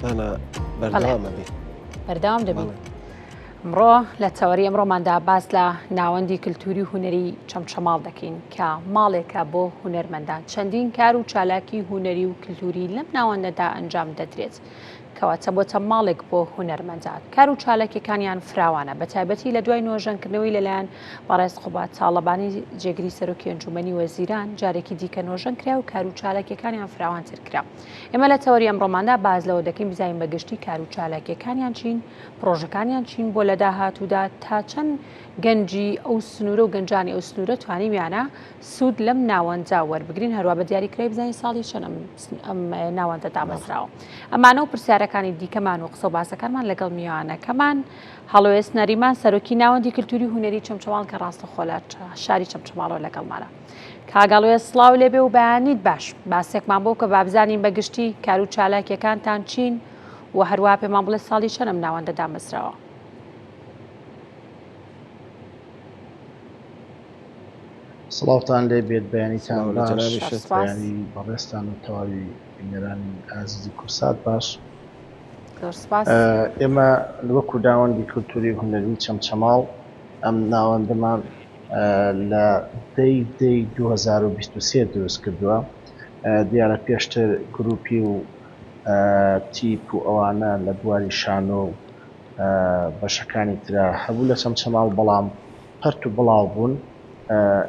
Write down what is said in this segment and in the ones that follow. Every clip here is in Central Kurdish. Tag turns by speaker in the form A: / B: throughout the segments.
A: زانا بەردەوام ئەبی.
B: بەردەوام دەبین. ئەمڕۆ لە تەوەری ئەمڕۆماندا باس لە ناوەندی کللتوری هونەری چەمچەماڵ دەکەین کە ماڵێکە بۆ هونەرمەندان چەندین کار و چالاکی هونەری و کللتوری لەم ناوەندەدا ئەنجام دەدرێت. کەواتە بۆتە ماڵێک بۆ هونەرمەندان. کار و چالاکیەکانیان فراوانە، بەتایبەتی لە دوای نۆژەنکردنەوەی لەلایەن بەڕێز قوباد تاڵەبانی جێگری سەرۆکی ئەنجومەنی وەزیران جارێکی دیکە نۆژەن کرا و کار و چالاکیەکانیان فراوانتر کرا. ئێمە لە تەوەری ئەمڕۆماندا باس لەوە دەکەین بزانین بە گشتی کار و چالاکیەکانیان چین، پڕۆژەکانیان چین بۆ لە داهاتوودا تا چەند گەنجی ئەو سنوورە و گەنجانی ئەو سنوورە توانیویانە سوود لەم ناوەندە وەربگرین هەروە بە دیاریکراوی بزانین ساڵی چەند ئەم ناوەندە دامەزراوە. ئەمانە و پرسیارەکانی دیکەمان و قسە و باسەکانمان لەگەڵ میوانەکەمان هەڵوێست نەریمان سەرۆکی ناوەندی کلتوری هونەری چەمچەماڵ کە ڕاستەخۆ لە شاری چەمچەماڵەوە لەگەڵمانە. کاک هەڵوێست سڵاو لێبێ و بەیانیت باش. باسێکمان بۆ بکە بابزانین بە گشتی کار و چالاکیەکانتان چین و هەروە پێمان بڵێ ساڵی چەند ئەم ناوەندە دامەزراوە.
C: سڵاوتان لێ بێت بەیانیتان باش بەیانی بەڕێزتان و تەواوی بینەرانی ئازیزی کورسات باش. ئێمە وەکو ناوەندی کولتوری هونەری چەمچەماڵ ئەم ناوەندەمان لە دەی دەی 2023 دروست کردووە دیارە پێشتر گروپی و تیپ و ئەوانە لە بواری شانۆ و بەشەکانی ترا هەبوو لە چەمچەماڵ بەڵام پەرت و بڵاو بوون،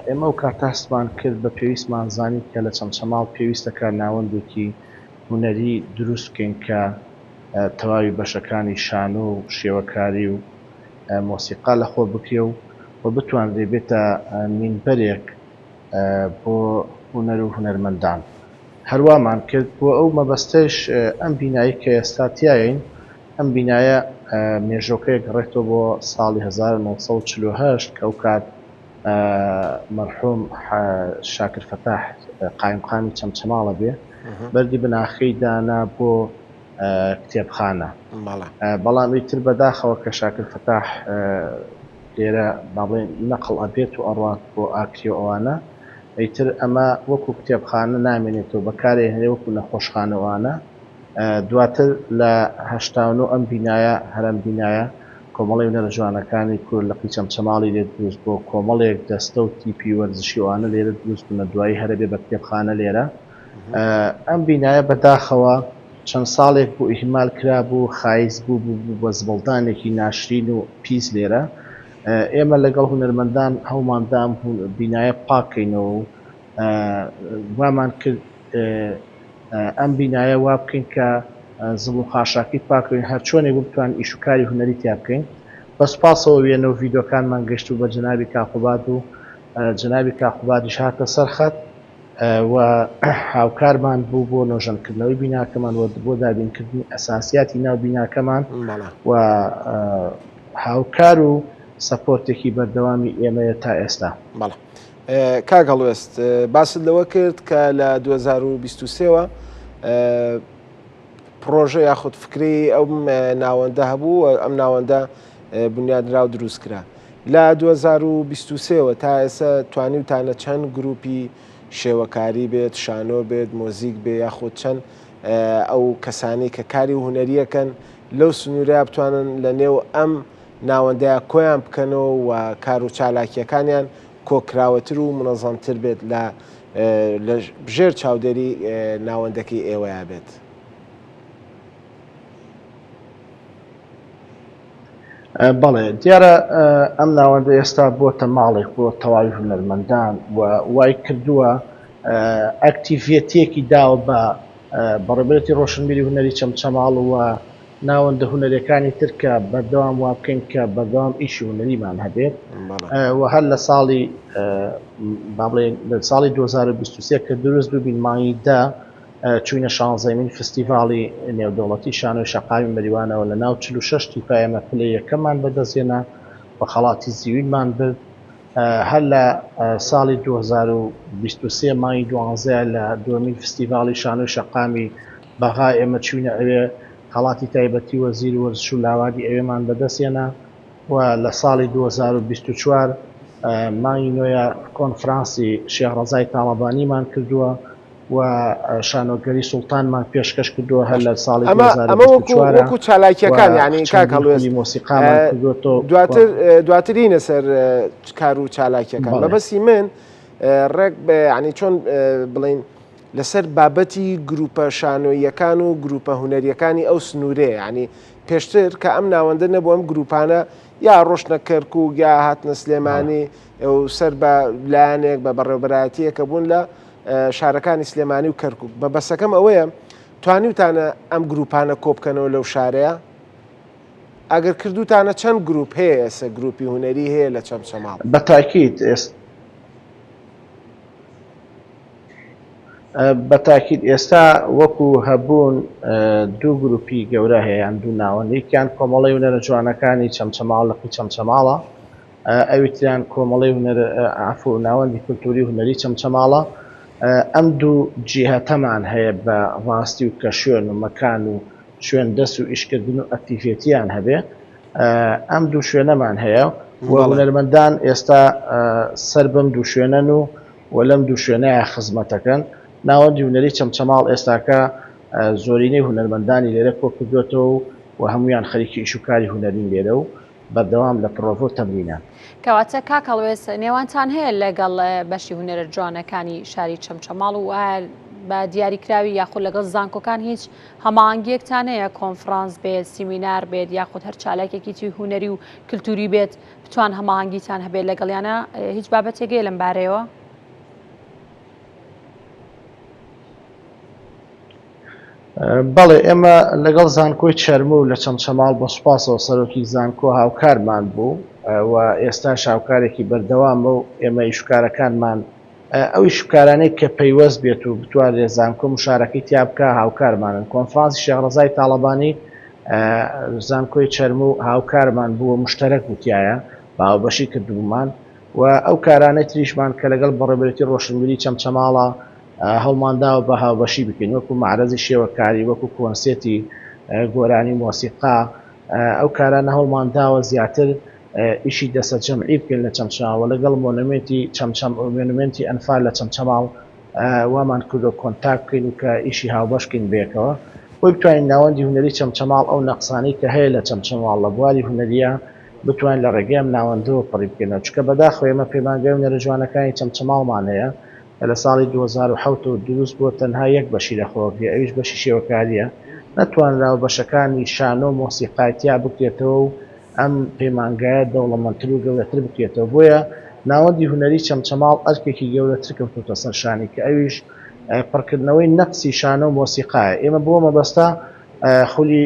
C: ئێمە ئەو کاتە هەستمان کرد بە پێویستمان زانی کە لە چەمچەماڵ پێویستە کە ناوەندێکی هونەری دروست بکەین کە تەواوی بەشەکانی شانۆ و شێوەکاری و مۆسیقا لە خۆ بگرێ و و بتوانرێ بێتە مینبەرێک بۆ هونەر و هونەرمەندان. هەروامان کرد، بۆ ئەو مەبەستەیش ئەم بینایەی کە ئێستا تیاین، ئەم بینایە مێژۆکەی گەڕێتەوە بۆ ساڵی 1948 کە ئەوکات مەرحوم شاکر فەتاح قایمقامی چەمچەماڵە بێ بەردی بناخەی دانا بۆ کتێبخانە بەڵام ئیتر بەداخەوە کە شاکر فەتاح لێرە با بڵێین نەقڵ ئەبێت و ئەڕوات بۆ ئاکرێ و ئەوانە ئیتر ئەمە وەکو کتێبخانە نامێنێتەوە بەکارێ وەکو نەخۆشخانە و ئەوانە دواتر لە 89 ئەم بینایە هەر ئەم بینایە کۆمەڵی هونەرە جوانەکانی کورد لقی چەمچەماڵی لێ دروست بۆ کۆمەڵێک دەستە و تیپی وەرزشی ئەوانە لێرە دروست بوونە دوایی هەرەبێ بە کتێبخانە لێرە ئەم بینایە بەداخەوە چەند ساڵێک بوو ئیهمال کرابوو، خایس بوو، بووبوو بە زبڵدانێکی ناشرین و پیس لێرە. ئێمە لەگەڵ هونەرمەندان هەوڵمان دا ئەم بینایە پاک کەینەوە و وامان کرد ئەم بینایە وا بکەین کە زبڵ و خاشاکی پاک کەین، هەرچۆنێک بوو بتوانین ئیش و کاری هونەری تیا بکەین. بە سوپاسەوە وێنە و ڤیدۆکانمان گەیشتبوو بە جەنابی کاک قوباد و جەنابی کاک قوبادیش هاتە سەر خەت. و هاوکارمان بوو بۆ نۆژەنکردنەوەی بیناکەمان و بۆ دابینکردنی ئەساسیاتی ناو بیناکەمان و هاوکار و سەپۆرتێکی بەردەوامی ئێمەیە تا ئێستا.
A: بەڵێ کاک هەڵوێست باست لەوە کرد کە لە 2023ەوە پڕۆژە یاخود فکرەی ئەو ناوەندە هەبوو و ئەم ناوەندە بنیادنرا و دروست کرا. لە 2023ەوە تا ئێستا توانیوتانە چەند گروپی شێوەکاری بێت، شانۆ بێت، مۆزیک بێ یاخود چەند ئەو کەسانی کە کاری هونەریەکەن لەو سنوورە بتوانن لە نێو ئەم ناوەندەیە کۆیان بکەنەوە و کار و چالاکیەکانیان کۆکراوەتر و منەزەمتر بێت لە لە ژێر چاودێری ناوەندەکەی ئێوەیا بێت.
C: بەڵێ دیارە ئەم ناوەندە ئێستا بۆتە ماڵێک بۆ تەواوی هونەرمەندان و وای کردووە ئەکتیڤێتیەکی داوە بە بەڕێوەبەرێتی ڕۆشنبیری هونەری چەمچەماڵ و ناوەندە هونەریەکانی تر کە بەردەوام وا بکەین کە بەردەوام ئیشی هونەریمان هەبێت و هەر لە ساڵی با بڵێین لە ساڵی 2023 کە دروست ببین مانگی دە چوینە شانزەیمین فستیڤاڵی نێودەوڵەتی شانۆی شەقامی مەریوانەوە لە ناو 46 تیپا ئێمە پلەی یەکەممان بەدەستهێنا و خەڵاتی زیوینمان برد هەر لە ساڵی 2023 مانگی دوانزە لە دووەمین فستیڤاڵی شانۆی شەقامی بەغا ئێمە چوینە ئەوێ خەڵاتی تایبەتی وەزیر وەرزش و لاوانی ئەوێمان بەدەستهێنا و لە ساڵی 2024 مانگی نۆیە کۆنفرانسی شێخ ڕەزای تاڵەبانیمان کردووە. و شانۆگەری سوڵتانمان پێشکەش کردووە هەر لە ساڵی
A: ئەمە ئەمە وەکو
C: 2024
A: وەکو
C: و
A: چالاکیەکان یعنی کاک
C: چەندین
A: هەڵوێست
C: خولی مۆسیقامان کردووەتەوە و
A: دواتر دواترینە سەر کار و چالاکیەکان
C: بەڵێ.
A: مەبەستی من ڕێک ینی چۆن بڵین لەسەر بابەتی گروپە شانۆییەکان و گروپە هونەریەکانی ئەو سنوورەیە ینی پێشتر کە ئەم ناوەندە نەبوو ئەم گروپانە یا ڕۆشتنە کەرکوک یا هاتنە سلێمانی و سەر بە لایەنێک بە بەڕێوبەرایەتیەکە بوون لە شارەکانی سلێمانی و کەرکک بە بەسەکەم ئەوەیە توانیوتانە ئەم گروپانە کۆبکەنەوە لەو شارەیە ئەگەر کردوتانە چەند گروپ هەیە ئێستا گروپی هونەری هەیە لە چەمچەماڵ؟
C: بە تاکید ئێستا بە تاکید ئێستا وەکو هەبوون دوو گروپی گەورە هەیە یان دوو ناوەند یەکیان کۆمەڵەی هونەرە جوانەکانی چەمچەماڵ لقی چەمچەماڵە ئەوی تریان کۆمەڵەی هونەر عەفو ناوەندی کولتوری هونەری چەمچەماڵە ئەم دوو جیهەتەمان هەیە بە ڕاستی و کە شوێن و مەکان و شوێن دەس و ئیشکردن و ئەکتیڤێتیان هەبێ ئەم دوو شوێنەمان هەیە و هونەرمەندان ئێستا سەر بەم دوو شوێنەن و و لەم دوو شوێنەیە خزمەتەکەن. ناوەندی هونەری چەمچەماڵ ئێستاکە زۆرینەی هونەرمەندانی لێرە کۆکردووەتەوە و هەموویان خەریکی ئیش و کاری هونەرین لێرە و بەردەوام لە پڕۆڤە و تەمرینان.
B: کەواتە کاک هەڵوێست نێوانتان هەیە لەگەڵ بەشی هونەرە جوانەکانی شاری چەمچەماڵ و ئایا بە دیاریکراوی یاخود لەگەڵ زانکۆکان هیچ هەماهەنگییەکتان هەیە کۆنفرانس بێت، سیمینار بێت یاخود هەر چالاکێکی تری هونەری و کلتوری بێت بتوان هەماهەنگیتان هەبێت لەگەڵیانە هیچ بابەتێک هەیە لەم بارەیەوە؟
C: بەڵێ ئێمە لەگەڵ زانکۆی چەرموو لە چەمچەماڵ بە سوپاسەوە سەرۆکی زانکۆ هاوکارمان بوو و ئێستاش هاوکارێکی بەردەوامە و ئێمە ئیشوکارەکانمان ئەو ئیشوکارانەی کە پەیوەست بێت و بتوانرێت زانکۆ مشارەکەی تیا بکا هاوکارمانن کۆنفرانسی شێخ ڕەزای تاڵەبانی زانکۆی چەرموو هاوکارمان بوو و مشتەرەک بوو تیایا بە هاوبەشی کردبوومان و ئەو کارانەی تریشمان کە لەگەڵ بەڕێوەبەرێتی ڕۆشنبیری چەمچەماڵە هەوڵمان داوە بە هاوبەشی بکەین وەکو مەعرەزی شێوەکاری وەکو کۆنسێتی گۆرانی مۆسیقا ئەو کارانە هەوڵمان داوە زیاتر ئیشی دەسەجەمعی بکەین لە چەمچەماڵ و لەگەڵ مۆنۆمێنتی چەمچەم مۆنۆمێنتی ئەنفال لە چەمچەماڵ وامان کردوە کۆنتاک بکەین و کە ئیشی هاوبەش بکەین بەیەکەوە بۆی بتوانین ناوەندی هونەری چەمچەماڵ ئەو نەقسانەی کە هەیە لە چەمچەماڵ لە بواری هونەریە بتوانین لە ڕێگەی ئەم ناوەندەوە پڕی بکەینەوە چونکە بەداخەوە ئێمە پەیمانگای هونەرە جوانەکانی چەمچەماڵمان هەیە کە لە ساڵی 2007 ەوە دروست بووە تەنها یەک بەشی لەخۆگرێ ئەویش بەشی شێوەکاریە نەتوانراوە بەشەکانی شانۆ و مۆسیقای تیا بکرێتەوە و ئەم پەیمانگایە دەوڵەمەندتر و گەورەتر بکرێتەوە، بۆیە ناوەندی هونەری چەمچەماڵ ئەرکێکی گەورەتر کەوتۆتە سەر شانی کە ئەویش پڕکردنەوەی نەقسی شانۆ و مۆسیقایە، ئێمە بۆ مەبەستە خولی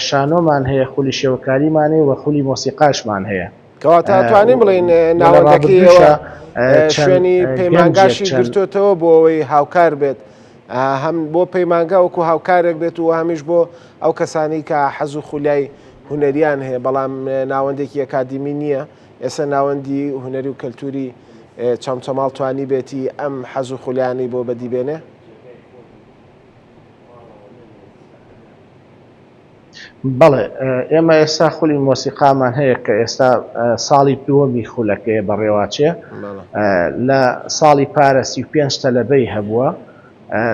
C: شانۆمان هەیە، خولی شێوەکاریمان هەیە و خولی مۆسیقاشمان هەیە.
A: کەواتە ئەتوانین بڵێین
C: و لە
A: ناوەندەکەی
C: ڕابردووشا
A: ئێوە
C: چەند
A: شوێنی
C: گەنجێک
A: پەیمانگاشی
C: چەند
A: گرتۆتەوە بۆ ئەوەی هاوکار بێت هەم بۆ پەیمانگا وەکو هاوکارێک بێت و هەمیش بۆ ئەو کەسانی کە حەز و خولیای هونەریان هەیە بەڵام ناوەندێکی ئەکادیمی نییە ئێستا ناوەندی هونەری و کەلتوری چەمچەماڵ توانی بێتی ئەم حەز و خولیانی بۆ بەدی بێنێ؟
C: بەڵێ ئێمە ئێستا خولی مۆسیقامان هەیە کە ئێستا ساڵی دووەمی خولەکەیە بەڕێواچێ لە ساڵی پارە 35 تەلەبەی هەبووە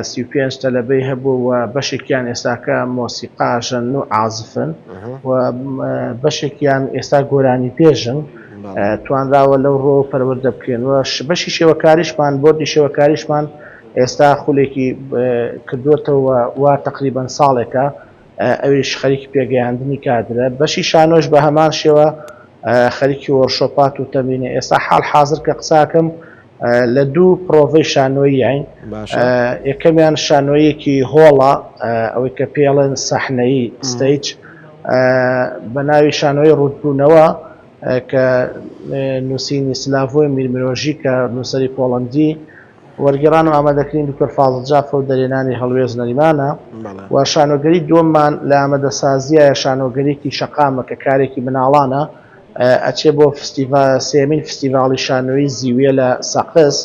C: 35 تەلەبەی هەبوو و بەشێکیان ئێستاکە مۆسیقاژەن و عازفن و بەشێکیان ئێستا گۆرانی پێژن توانراوە لەو ڕۆ پەروەردە بکرێن و بەشی شێوەکاریشمان بۆردی شێوەکاریشمان ئێستا خولێکی کردووەتەوە وا تەقریبەن ساڵێکە ئەویش خەریکی پێگەیاندنی کادرە بەشی شانۆش بە هەمان شێوە خەریکی وۆرشۆپات و تەمرینە ئێستا حاڵ حازر کە قساکەم لە دوو پرۆڤەی شانۆیین یەکەمیان شانۆیەکی هۆڵە ئەوەی کە پێڵێن سەحنەیی stage بە ناوی شانۆی ڕووتبوونەوە کە نووسینی سلاڤۆی میرمرۆژی کە نووسەری پۆڵەندی وەرگێڕان و ئامادەکردنی دکتۆر فازڵ جافە و دەرهێنانی هەڵوێست نەریمانە و شانۆگەری دووەممان لە ئامادەسازیایە شانۆگەریکی شەقامە کە کارێکی مناڵانە ئەچێ بۆ فستیڤا سێمین فستیڤاڵی شانۆیی زیویە لە سەقز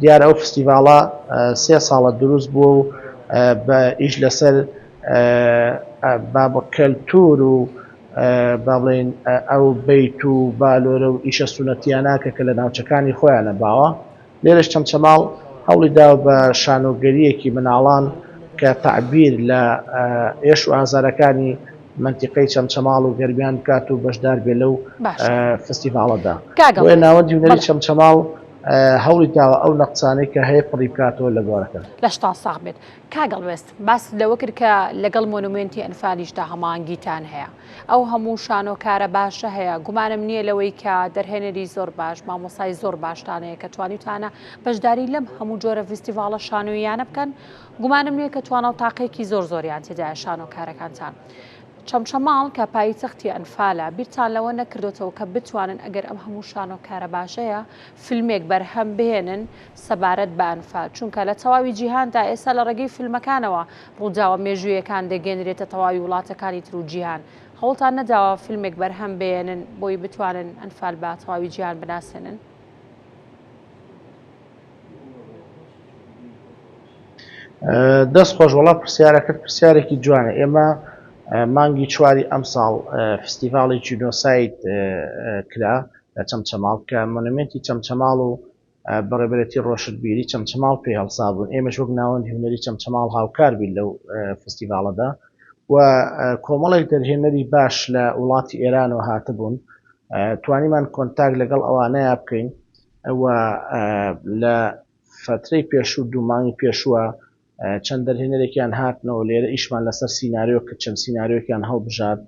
C: دیار ئەو فستیڤاڵە سێ ساڵە دروست بووە و بە ئیش لەسەر بابە کەلتور و با بڵێین ئەو بەیت و بالۆرە و ئیشە سونەتیانە کە کە لە ناوچەکانی خۆیانە باوە لێرەش چەمچەماڵ. هەوڵی داوە بە شانۆگەرییەکی مناڵان کە تەعبیر لە ئێش و ئازارەکانی مەنتیقەی چەمچەماڵ و گەرمیان بکات و بەشدار بێ لەو
B: باشە
C: فستیڤاڵەدا.
B: کاک
C: بۆیە
B: هەڵوێست
C: ناوەندی هونەری
B: بەڵێ.
C: چەمچەماڵ هەوڵی داوە ئەو نەقسانەی کە هەیە پڕی بکاتەوە لە بوارەکە.
B: لەشتان ساغ بێت. کاک هەڵوێست باست لەوە کرد کە لەگەڵ مۆنومێنتی ئەنفالیشدا هەماهەنگیتان هەیە. ئەو هەموو شانۆکارە باشە هەیە، گومانم نییە لەوەی کە دەرهێنەری زۆر باش، مامۆستای زۆر باشتان هەیە کە توانیوتانە بەشداری لەم هەموو جۆرە ڤیستیڤاڵە شانۆییانە بکەن، گومانم نییە کە توانا و تاقێکی زۆر زۆریان تێدایە شانۆکارەکانتان. چەمچەماڵ کە پایتەختی ئەنفالە، بیرتان لەوە نەکردۆتەوە کە بتوانن ئەگەر ئەم هەموو شانۆکارە باشەیە فیلمێک بەرهەم بهێنن سەبارەت بە ئەنفال، چونکە لە تەواوی جیهاندا ئێستا لە ڕێگەی فیلمەکانەوە ڕووداوە مێژوویەکان دەگەنرێتە تەواوی وڵاتەکانی تر و جیهان. هەوڵتان نەداوە فیلمێک بەرهەم بهێنن بۆی بتوانن ئەنفال بە تەواوی جیهان بناسێنن؟
C: دەست خۆش وەڵا پرسیارەکەت پرسیارێکی جوانە ئێمە مانگی چواری ئەمساڵ فستیڤاڵی جینۆساید کرا لە چەمچەماڵ کە مۆنۆمێنتی چەمچەماڵ و بەڕێبەرێتی ڕۆشنبیری چەمچەماڵ پێی هەڵسابوون ئێمەش وەک ناوەندی هونەری چەمچەماڵ هاوکار بین لەو فستیڤاڵەدا و کۆمەڵێک دەرهێنەری باش لە وڵاتی ئێرانەوە هاتبوون توانیمان کۆنتاک لەگەڵ ئەوانەیە بکەین و لە فەترەی پێشوو دوو مانگی پێشووە چەند دەرهێنەرێکیان هاتنەوە لێرە ئیشمان لەسەر سیناریۆ کرد چەند سیناریۆکیان هەڵبژارد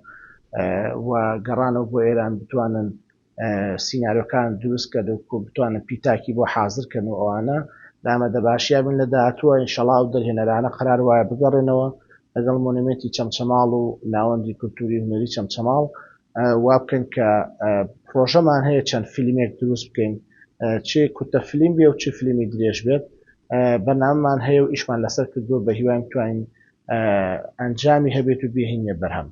C: و گەڕانەوە بۆ ئێران بتوانن سیناریۆکان دروست کەن و بتوانن پیتاکی بۆ حازر کەن و ئەوانە لە ئامادەباشیا بن لە داهاتووە ئینشەڵا ئەو دەرهێنەرانە قەرار وایە بگەڕێنەوە لەگەڵ مۆنێمێنتی چەمچەماڵ و ناوەندی کولتووری هونەری چەمچەماڵ وا بکەین کە پرۆژەمان هەیە چەند فیلمێک دروست بکەین چ کورتە فلیم بێ و چ فیلمی درێژ بێت بەرنامەمان هەیە و ئیشمان لەسەر کردووە بە هیوایم توانین ئەنجامی هەبێت و بێهینە بەرهەم.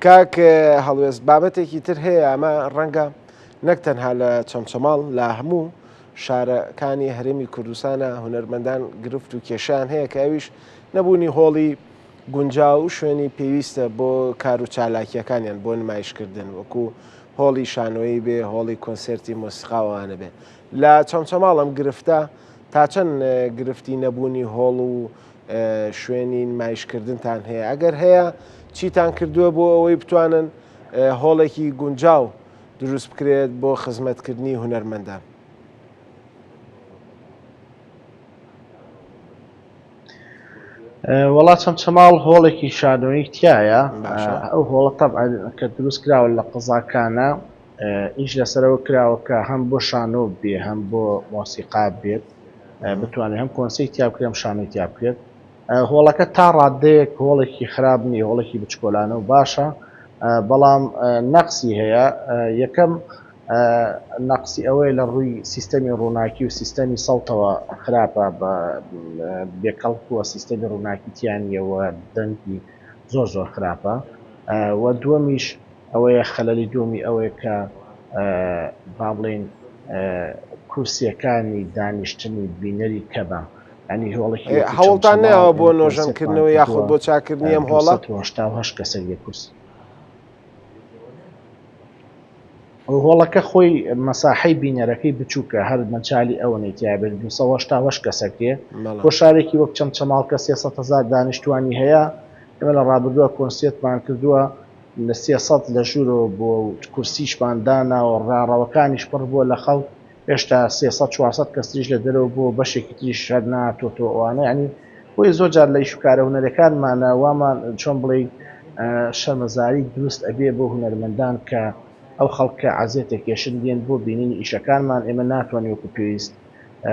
A: کاک هەڵوێست بابەتێکی تر هەیە ئەمە ڕەنگە نەک تەنها لە چەمچەماڵ لە هەموو شارەکانی هەرێمی کوردستانە هونەرمەندان گرفت و کێشیان هەیە کە ئەویش نەبوونی هۆڵی گونجاو و شوێنی پێویستە بۆ کار و چالاکیەکانیان بۆ نمایشکردن وەکو هۆڵی شانۆیی بێ هۆڵی کۆنسێرتی مۆسیقاوانە بێ لە چەمچەماڵ ئەم گرفتە تا چەند گرفتی نەبوونی هۆڵ و شوێنی نمایشکردنتان هەیە ئەگەر هەیە چیتان کردووە بۆ ئەوەی بتوانن هۆڵێکی گونجاو دروست بکرێت بۆ خزمەتکردنی هونەرمەندان؟
C: وەڵا چەمچەماڵ هۆڵێکی شانۆیی تایە ئەو هۆڵە تەبعەن کە دروست کراوە لە قەزاکانە ئیش لەسەرەوە کراوە کە هەم بۆ شانۆ بێ هەم بۆ مۆسیقا بێت بتوانێت هەم کۆنسێرتی تیا بکرێت هەم شانۆی تیا بکرێت هۆڵەکە تا ڕادەیەک هۆڵێکی خراپ نییە هۆڵێکی بچکۆلانە و باشە بەڵام نەقسی هەیە یەکەم نەقسی ئەوەیە لە ڕووی سیستەمی ڕووناکی و سیستەمی سەوتەوە خراپە بێکەڵک بووە سیستەمی ڕووناکی تیانیەوە دەنگی زۆر زۆر خراپە و دووەمیش ئەوەیە خەلەلی دووەمی ئەوەیە کە با بڵێین کورسیەکانی دانیشتنی بینەری کەمە ینی هۆڵێکی وەکو
A: هەوڵتان
C: چەمچەماڵ
A: نەیاوە بۆ
C: ئێمە
A: نۆژەن
C: کۆنسێرتمان
A: کردنەوە یاخود
C: کردووە
A: بۆ چاکردنی ئەم هۆڵە؟
C: 288 کەسێک لە کورسی هۆڵەکە خۆی مەساحەی بینەرەکەی بچووکە هەر مەجالی ئەوەنەی تیا بێت 288 کەسەکێ
A: بەڵێ.
C: بۆ شارێکی وەک چەمچەماڵ کە 300 هەزار دانیشتوانی هەیە ئێمە لە ڕابردووە کۆنسێرتمان کردووە لە 300 لە ژوورەوە بووە و کورسیشمان داناوە ڕاڕەوەکانیش پڕ بووە لە خەڵک هێشتا 300 400 کەستریش لە دەرەوە بووە بەشێکی تریش هەر نەهاتۆتەوە ئەوانە یعنی بۆیە زۆر جار لە ئیش و کارە هونەرەکانمانە وامان چۆن بڵێی شەرمەزاری دروست ئەبێ بۆ هونەرمەندان کە ئەو خەڵکە عەزێتە کێشن دێن بۆ بینینی ئیشەکانمان ئێمە ناتوانین وەکو پێویست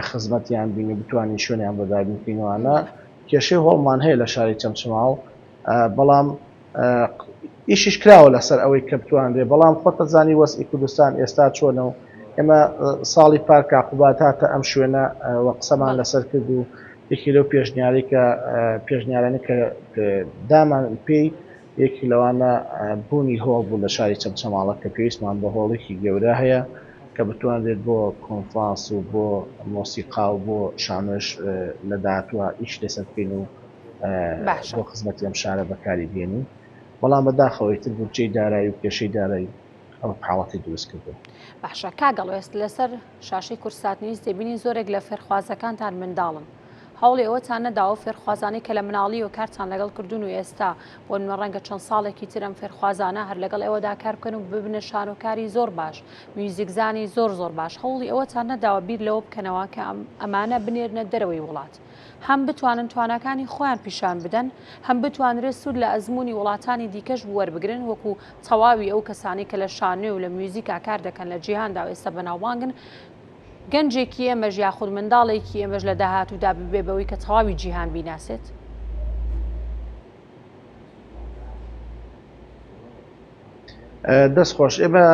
C: خزمەتیان بین و بتوانین شوێنیان بۆ دابین بکەین وانە کێشەی هۆڵمان هەیە لە شاری چەمچەماڵ بەڵام ئیشیش کراوە لەسەر ئەوەی کە بتوانرێ بەڵام خۆت ئەزانی وەزعی کوردستان ئێستا چۆنە و ئێمە ساڵی پار کاقوبات هاتە ئەم شوێنە و قسەمان لەسەر کرد و یەکی لەو پێشنیاری کە پێشنیارانی کە دامان پێی یەکی لەوانە بوونی هۆڵ بوو لە شاری چەمچەماڵە کە پێویستمان بە هۆڵێکی گەورە هەیە کە بتوانرێت بۆ کۆنفرانس و بۆ مۆسیقا و بۆ شانۆش لە داهاتووە ئیش لەسەر بکەین و
B: باشە.
C: بۆ خزمەتی ئەم شارە بەکاری بێنین بەڵام بەداخەوە ئیتر بودجەی دارایی و کێشەی دارایی. ئەم حاڵەتی دروست کردووە.
B: باشە کاک هەڵوێست لەسەر شاشەی کوردسات نیوز دەبینین زۆرێک لە فێرخوازەکانتان منداڵن هەوڵی ئەوەتان نەداوە فێرخوازانەی کە لە مناڵیەوە کارتان لەگەڵ کردوون و ئێستا بۆ نمونە ڕەنگە چەند ساڵێکی تر ئەم فێرخوازانە هەر لەگەڵ ئێوەدا کار بکەن و ببنە شانۆکاری زۆر باش میوزیکزانی زۆر زۆر باش هەوڵی ئەوەتان نەداوە بیر لەوە بکەنەوە کە ئەمانە بنێرنە دەرەوەی وڵات هەم بتوانن تواناکانی خۆیان پیشان بدەن، هەم بتوانرێت سوود لە ئەزموونی وڵاتانی دیکەش وەربگرن، وەکو تەواوی ئەو کەسانەی کە لە شانۆ و لە میوزیکا کار دەکەن لە جیهاندا و ئێستا بەناوبانگن، گەنجێکی ئێمەش یاخود منداڵێکی ئێمەش لە داهاتوودا ببێ بەوەی کە تەواوی جیهان بیناسێت.
C: دەست خۆش ئێمە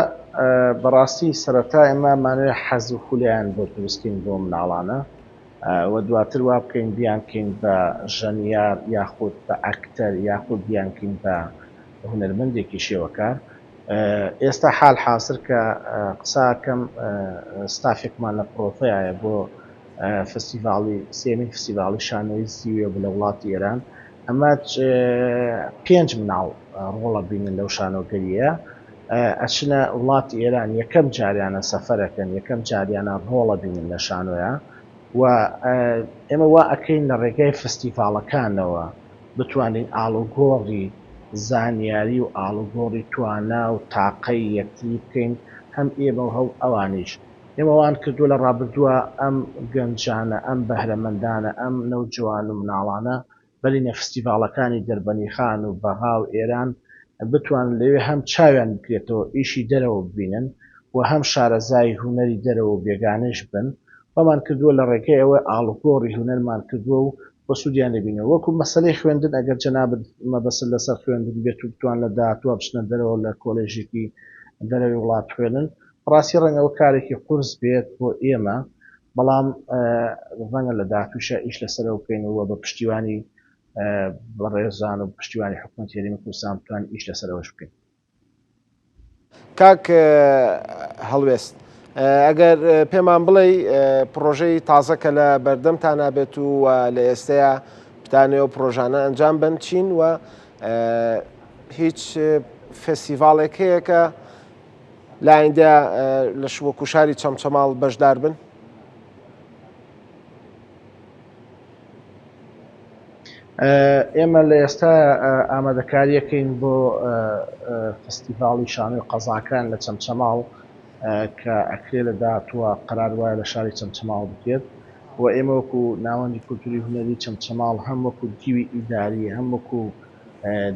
C: بەڕاستی سەرەتا ئێمە مانەوێ حەز و خولیان بۆ دروستکەین بۆ مناڵانە و دواتر وا بکەین بیانکەین بە ژەنیار یاخود بە ئەکتەر یاخود بیانکەین بە هونەرمەندێکی شێوەکار ئێستا حال حاسر کە قساکەم ستافێکمان لە پرۆفەیە بۆ فستیڤاڵی سێمین فستیڤاڵی شانۆی زیوێ لە وڵاتی ئێران ئەمە پێنج مناڵ ڕۆڵە بینن لەو شانۆگەریە ئەچنە وڵاتی ئێران یەکەم جاریانە سەفەرەکەن یەکەم جاریانە ڕۆڵە بینن لە شانۆیە و ئێمە وا ئەکەین لە ڕێگای فستیڤاڵەکانەوە بتوانین ئاڵوگۆڕی زانیاری و ئاڵوگۆڕی توانا و تاقەی یەکتری بکەین هەم ئێمە و هەم ئەوانیش ئێمە وان کردووە لە ڕابردووە ئەم گەنجانە ئەم بەهرەمەندانە ئەم نەوجوان و مناڵانە بەرینە فستیڤاڵەکانی دەربەنیخان و بەغا و ئێران بتوانن لەوێ هەم چاویان بکرێتەوە ئیشی دەرەوە ببینن و هەم شارەزای هونەری دەرەوە و بێگانەیش بن وامان کردووە لە ڕێگەی ئەوە ئاڵوگۆڕی هونەرمان کردووە و و سوودیان لێ بینیوە وەکو مەسەلەی خوێندن ئەگەر جەنابت مەبەست لەسەر خوێندن بێت و بتوان لە داهاتووە بچنە دەرەوە لە کۆلێژێکی دەرەوەی وڵات بخوێنن بەڕاستی ڕەنگە ئەوە کارێکی قورس بێت بۆ ئێمە بەڵام ڕەنگە لە داهاتووشا ئیش لەسەرەوە بکەین و بە پشتیوانی بەڕێزان و پشتیوانی حکوومەتی هەرێمی کوردستان بتوانین ئیش لەسەرەوەش بکەین.
A: کاک هەڵوێست ئەگەر پێمان بڵێ پرۆژەی تازە کە لە بەردەمتان نابێت و لە ئێستەیە بتانەوە پرۆژانە ئەنجام بن چین و هیچ فستیڤاڵێک هەیە کە لە ئایندە لە وەکو شاری چەمچەماڵ بەشدار بن؟
C: ئێمە لە ئێستا ئامادەکاریەکەین بۆ فستیڤاڵی شانۆی قەزاکان لە چەمچەماڵ کە ئەکرێ لە داهاتووە قەرار وایە لە شاری چەمچەماڵ بکرێت و ئێمە وەکو ناوەندی کولتوری هونەری چەمچەماڵ هەم وەکو دیوی ئیداری هەم وەکو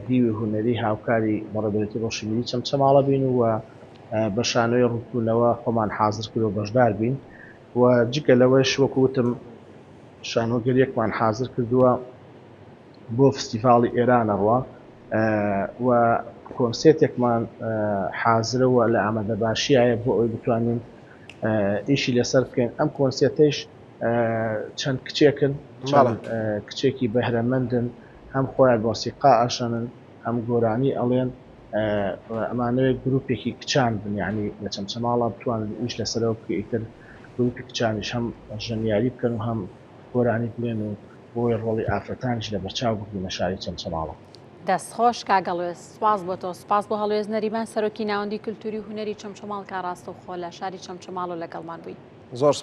C: دیوی هونەری هاوکاری بەڕێوەبەرێتی ڕۆشنبیری چەمچەماڵە بین و بە شانۆی ڕووتبوونەوە خۆمان حازر کرد و بەشدار بین و جگە لەوەش وەکو وتم شانۆگەریەکمان حازر کردووە بۆ فستیڤاڵی ئێران ئەڕوا و کۆنسێتێکمان حازرە و لە ئامادەباشیایە بۆ ئەوەی بتوانین ئیشی لەسەر بکەین ئەم کۆنسێتەیش چەند کچێکن چەند کچێکی بەهرەمەندن هەم خۆیان مۆسیقا ئەژەنن هەم گۆرانی ئەڵێن ئەمانەوێت گروپێکی کچان بن یعنی لە چەمچەماڵا بتوانن ئیش لەسەرەوە بکە ئیتر گروپی کچانیش هەم ژەنیاری بکەن و هەم گۆرانی بڵێن و بۆی ڕۆڵی ئافرەتانیش لەبەرچاو بگرین لە شاری چەمچەماڵە.
B: دەست خۆش کاک هەڵوێست سوپاس بۆ تۆ سوپاس بۆ هەڵوێست نەریمان سەرۆکی ناوەندی کلتوری و هونەری چەمچەماڵ کە ڕاستەوخۆ لە شاری چەمچەماڵ و لەگەڵمان بووی.
A: زۆر.